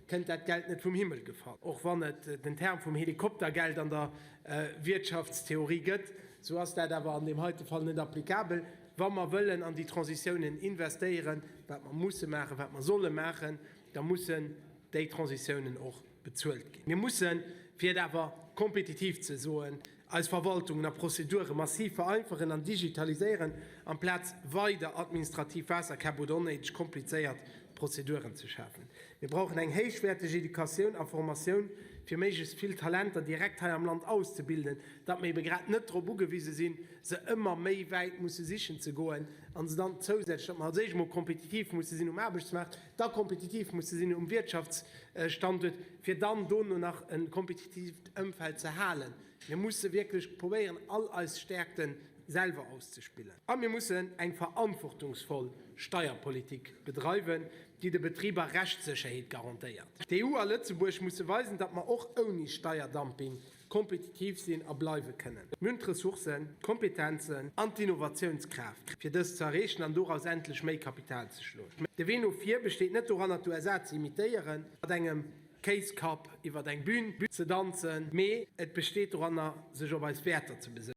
Kënnt dat Geld net vum Himmel gefall. Och wann et den Term vum Helikoptergeld an der Wiertschaftstheorie gëtt, sou ass dat awer an deem heite Fall net applicabel. Wa mer wëllen an déi Transitiounen investéieren, wat mer musse maachen, wat mer solle maachen, da mussen déi Transitiounen och bezuelt ginn. Mir mussen, fir et awer kompetitiv ze soen, eis Verwaltungen a Prozedure massiv vereinfachen an digitaliséieren, amplaz weider administrativ Waasserkäpp oder onnéideg komplizéiert Prozeduren ze schafen. Mir brauchen eng héichwäerteg Educatioun a Formatioun, fir méiglechst vill Talenter direkt hei am Land auszebilden, datt mer ebe grad net drop ugewise sinn, se ëmmer méi wäit musse sichen ze goen a se dann zousätzlech, datt mer als éischt emol kompetitiv musse sinn um Aarbechtsmaart, da kompetitiv musse sinn um Wirtschaftsstanduert, fir dann dono nach e kompetitiivt Ëmfeld ze halen. Mir musse wierklech probéieren, all eis Stäerkte selwer auszespillen. A mir mussen eng verantwortungsvoll Steierpolitik bedreiwen, déi de Betriber Rechtssécherheet garantéiert. D'EU a Lëtzebuerg musse weisen, datt mer och ouni Steierdumping kompetitiv sinn a bleiwe kënnen. Mir hunn d'Ressourcen, d'Kompetenzen an d'Innovatiounskraaft, fir dëst ze erreechen an doraus endlech méi Kapital ze schloen. De Wee no vir besteet net doranner, d'USA ze imitéieren, mat engem Kéiskapp iwwer eng Bühn ze danzen, mee et besteet doranner, sech op eis Wäerter ze besënnen.